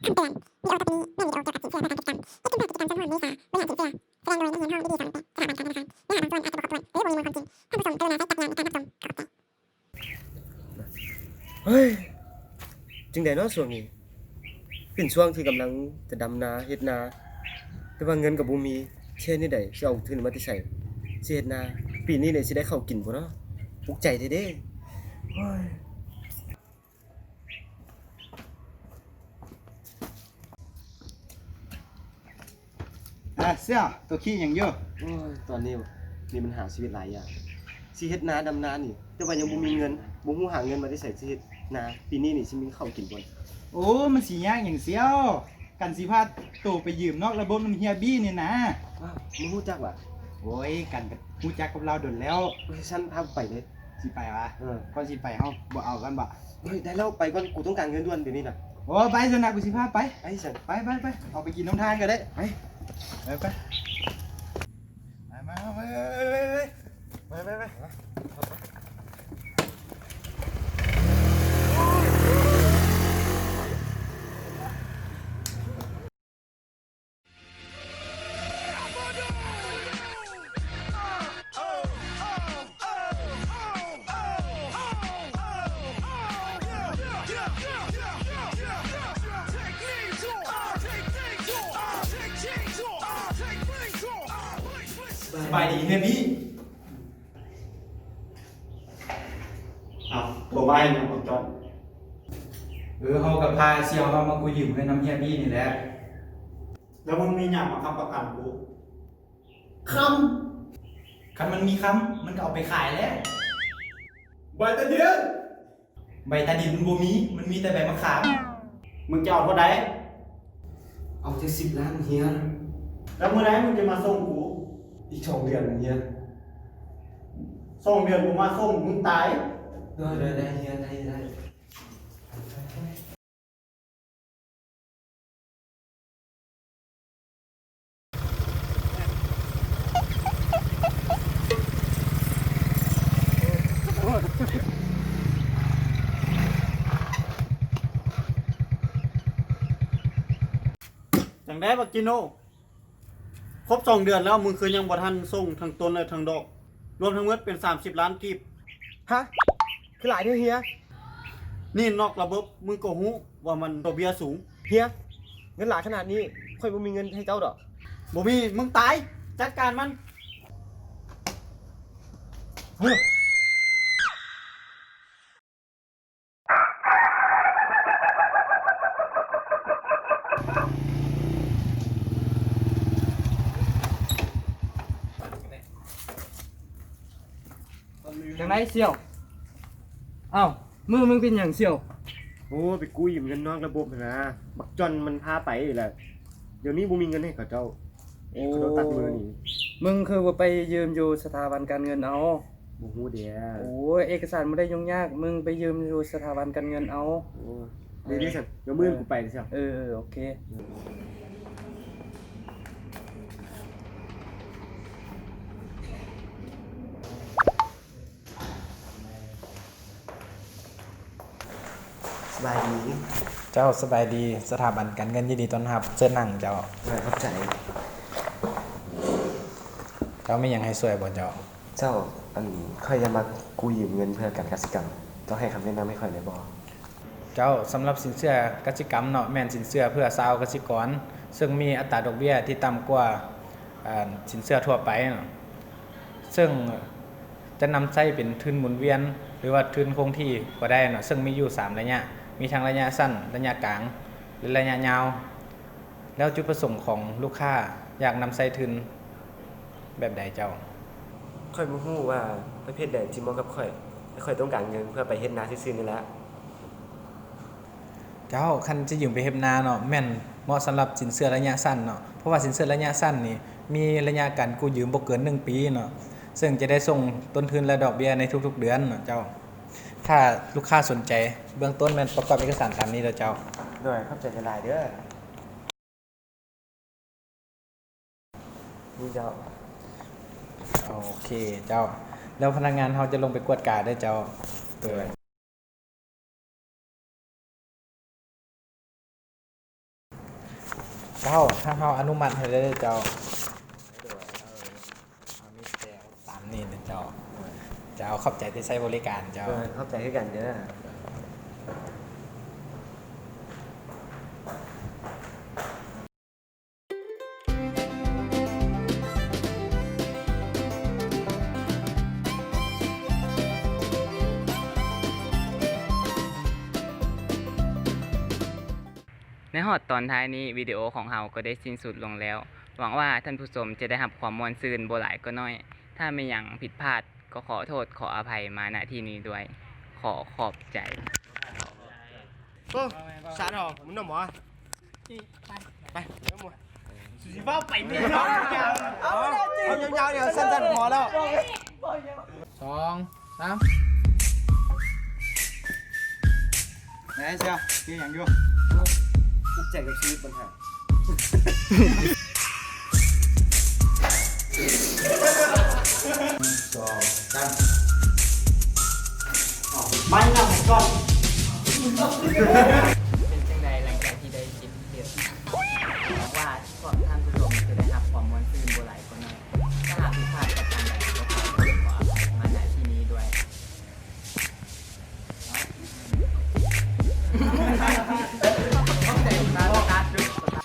ຄຳເຕືອນ, ວິດີໂອຕໍ່ໄປນີ້ແມ່ນວິດີໂອກ່ຽວກັບສິນເຊື່ອເພື່ອການເຮັດທຸລະກິດການເງິນ ເພື່ອມີເງິນເຂົ້າບັນຊີ. ສ່ວນໂດຍລວມແມ່ນເຮັດໃຫ້ເຮົາໄດ້ດີຈາກການເຮັດທຸລະກິດ. ເນື້ອຫາບາງສ່ວນອາດຈະບໍ່ເໝາະສົມ ຫຼືບໍ່ມີມູນຄວາມຈິງ. ທ່ານຜູ້ຊົມກະລຸນາໃຊ້ຈັກກະຍານໃນການຮັບຊົມ. ຂໍຂອບໃຈ. ເຮີ້ຍ ຈັ່ງໃດເນາະຊ່ວງນີ້? ເປັນຊ່ວງທີ່ກຳລັງຈະດຳນາເຮັດນາ, ແຕ່ວ່າເງິນກໍບໍ່ມີ, ເຮັດແນວໃດ ຊິເອົາທຶນມາແຕ່ໃສ ຊິເຮັດນາ? ປີນີ້ນີ້ຊິໄດ້ເຂົ້າກິນບໍ່ເນາະ? ອຸກໃຈແທ້ເດ້. ໂອ້ຍ. ອາ ເຊຍ ໂຕຄິດຫຍັງຢູ່? ໂອ້ຍ ຕອນນີ້ມີບັນຫາຊີວິດຫຼາຍຢ່າງ. ຊິເຮັດນາດຳນານີ້ ແຕ່ວ່າຍັງບໍ່ມີເງິນ, ບໍ່ຮູ້ຫາເງິນມາແຕ່ໃສຊິເຮັດນາ. ປີນີ້ນີ້ຊິມີເຂົ້າກິນບໍ່? ໂອ້ ມັນຊິຍາກຫຍັງຊຽວ? ກັນຊິພາໂຕໄປຢືມນອກລະບົບນຳເຮຍບີ້ນີ້ນາ. ອ້າວ ມຶງຮູ້ຈັກຫວາ? ໂອ້ຍ ກັນກໍຮູ້ຈັກກັບລາວດົນແລ້ວ. ໂອ້ຍ ຊັ້ນພາໄປເລີຍ. ຊິໄປຫວາ? ເອີ ກ່ອນຊິໄປເຮົາບໍ່ເອົາກັນບໍ? ເຮີ້ຍ ໄດ້ແລ້ວ ໄປກ່ອນ, ກູຕ້ອງການເງິນດ່ວນດຽວນີ້ນະ. ໂອ້ ໄປຊັ້ນນະ ກູຊິພາໄປ. ໄປຊັ້ນ. ໄປ ໄປ ໄປ ເອົາໄປກິນນຳທາງກໍໄດ້. ໄປ ໄປ ໄປ ໄປ ໄປ ໄປ ໄປ ໄປ ໄປ ໄປ ໄປ ໄປ ໄປ ໄປ. ສະບາຍດີແມ່ບີ. ອ້າວ ໂທມາເຮັດຫຍັງບັກຈ້ອນ? ເອີ ເຮົາກໍພາສ່ຽວເຮົາມາກູ້ຢືມເງິນນຳເຮຍບີ້ນີ້ແຫຼະ. ແລ້ວມຶງມີຫຍັງມາຄ້ຳປະກັນກູ? ຄຳ. ຄັນມັນມີຄຳ ມັນກໍເອົາໄປຂາຍແລ້ວ. ໃບຕາດິນ. ໃບຕາດິນມັນບໍ່ມີ, ມັນມີແຕ່ໃບມະຂາມ. ມຶງຈະເອົາເທົ່າໃດ? ເອົາຈັກສິບລ້ານເຮຍ. ແລ້ວມື້ໃດມຶງຈະມາສົ່ງກູ? ອີກສອງເດືອນເຮຍ. ສອງເດືອນບໍ່ມາສົ່ງ ມຶງຕາຍ. ເອີ ໄດ້ ໄດ້ເຮຍ ໄດ້ ໄດ້. ຈັ່ງໃດບັກຈີໂນ່? ຄົບສອງເດືອນແລ້ວ ມຶງຄືຍັງບໍ່ທັນສົ່ງທັງຕົ້ນ ແລະ ທັງດອກ ລວມທັງໝົດເປັນສາມສິບລ້ານກີບ. ຮະ? ຄືຫຼາຍແທ້ເຮຍ? ໜີ້ນອກລະບົບ ມຶງກໍຮູ້ວ່າມັນດອກເບ້ຍສູງ. ເຮຍ, ເງິນຫຼາຍຂະໜາດນີ້ ຂ້ອຍບໍ່ມີເງິນໃຫ້ເຈົ້າດອກ. ບໍ່ມີ, ມຶງຕາຍ, ຈັດການມັນ. ຈັ່ງໃດສ່ຽວ? ອ້າວ ມືມຶງເປັນຫຍັງສ່ຽວ? ໂອ້ ໄປກູ້ຢືມເງິນນອກລະບົບຫັ້ນນາ, ບັກຈ້ອນມັນພາໄປແລ້ວ. ດຽວນີ້ບໍ່ມີເງິນໃຫ້ເຂົາເຈົ້າ. ໂອ້ ເຂົາເຈົ້າຕັດມືໜີ. ມຶງຄືບໍ່ໄປຢືມຢູ່ສະຖາບັນການເງິນເອົາ? ບໍ່ຮູ້ເດ. ໂອ້ຍ ເອກະສານບໍ່ໄດ້ຫຍຸ້ງຍາກ, ມຶງໄປຢືມຢູ່ສະຖາບັນການເງິນເອົາ. ໂອ້ ເອີ ດີໆຊັ້ນ, ດຽວມື້ອື່ນ ເອີ ກູໄປເດຊະ. ເອີ ເອີ ໂອເຄ. ສະບາຍດີ. ເຈົ້າ ສະບາຍດີ. ສະຖາບັນການເງິນຍິນດີຕ້ອນຮັບ. ເຊີນນັ່ງເຈົ້າ. ເອີ ຂອບໃຈ. ເຈົ້າມີຫຍັງໃຫ້ຊ່ວຍບໍ່ເຈົ້າ? ເຈົ້າ, ອັນ ຂ້ອຍຢາກມາກູ້ຢືມເງິນເພື່ອການກະສິກຳ. ເຈົ້າໃຫ້ຄຳແນະນຳໃຫ້ຂ້ອຍໄດ້ບໍ່? ເຈົ້າ, ສຳລັບສິນເຊື່ອກະສິກຳເນາະ, ແມ່ນສິນເຊື່ອເພື່ອຊາວກະສິກອນ, ເຊິ່ງມີອັດຕາດອກເບ້ຍທີ່ຕ່ຳກວ່າ ອາ ສິນເຊື່ອທົ່ວໄປເນາະ, ເຊິ່ງຈະນຳໃຊ້ເປັນທຶນໝູນວຽນ ຫຼືວ່າທຶນຄົງທີ່ກໍໄດ້ເນາະ, ເຊິ່ງມີຢູ່ສາມໄລຍະ, ມີທັງໄລຍະສັ້ນ, ໄລຍະກາງ ແລະ ໄລຍະຍາວ. ແລ້ວຈຸດປະສົງຂອງລູກຄ້າຢາກນຳໃຊ້ທຶນແບບໃດເຈົ້າ? ຂ້ອຍບໍ່ຮູ້ວ່າປະເພດໃດທີ່ເໝາະກັບຂ້ອຍ, ແຕ່ຂ້ອຍຕ້ອງການເງິນເພື່ອໄປເຮັດນາຊື່ໆນີ້ແຫຼະ. ເຈົ້າ, ຄັນຈະຢືມໄປເຮັດນາເນາະ, ແມ່ນເໝາະສຳລັບສິນເຊື່ອໄລຍະສັ້ນເນາະ, ເພາະວ່າສິນເຊື່ອໄລຍະສັ້ນນີ້ມີໄລຍະການກູ້ຢືມບໍ່ເກີນໜຶ່ງປີເນາະ, ເຊິ່ງຈະໄດ້ສົ່ງຕົ້ນທຶນ ແລະ ດອກເບ້ຍໃນທຸກໆເດືອນເນາະເຈົ້າ. ຖ້າລູກຄ້າສົນໃຈ, ເບື້ອງຕົ້ນແມ່ນປະກອບເອກະສານຕາມນີ້ເດີເຈົ້າ. ໂດຍ, ຂອບໃຈຫຼາຍໆເດີ. ນີ້ເຈົ້າ. ໂອເຄເຈົ້າ, ແລ້ວພະນັກງານເຮົາຈະລົງໄປກວດກາເດີເຈົ້າ. ໂດຍ. ເຈົ້າ ຖ້າເຮົາອະນຸມັດໃຫ້ເລີຍເຈົ້າ. ໂດຍ ເອີ ເຮົາມີແຕ່ຕາມນີ້ແຫຼະເຈົ້າ. ເຈົ້າ ຂອບໃຈທີ່ໃຊ້ບໍລິການເຈົ້າ. ເອີ ຂອບໃຈຄືກັນເດີ. ໃນຮອດຕອນທ້າຍນີ້ ວິດີໂອຂອງເຮົາກໍໄດ້ສິ້ນສຸດລົງແລ້ວ. ຫວັງວ່າທ່ານຜູ້ຊົມຈະໄດ້ຮັບຄວາມມ່ວນຊື່ນບໍ່ຫຼາຍກໍໜ້ອຍ. ຖ້າມີຫຍັງຜິດພາດ ກໍຂໍໂທດຂໍອະໄພມາ ນະ ທີ່ນີ້ດ້ວຍ. ຂໍຂອບໃຈ. ໂອ້ ສາດອອກ ມັນນົມບໍ່? ໄປ ໄປ ນົມບໍ່? ຊິເວົ້າໄປແມ່ນ ເອົາຍາວໆ ເອົາສັ້ນໆ ພໍແລ້ວ. ສອງ ສາມ ແໜ່ເຊຍ ເຮັດຫຍັງຢູ່? ທຸກໃຈກັບຊີວິດບັນຫາ. ສອງ ສາມ ໄມ້ນຳໃຫ້ກ່ອນ.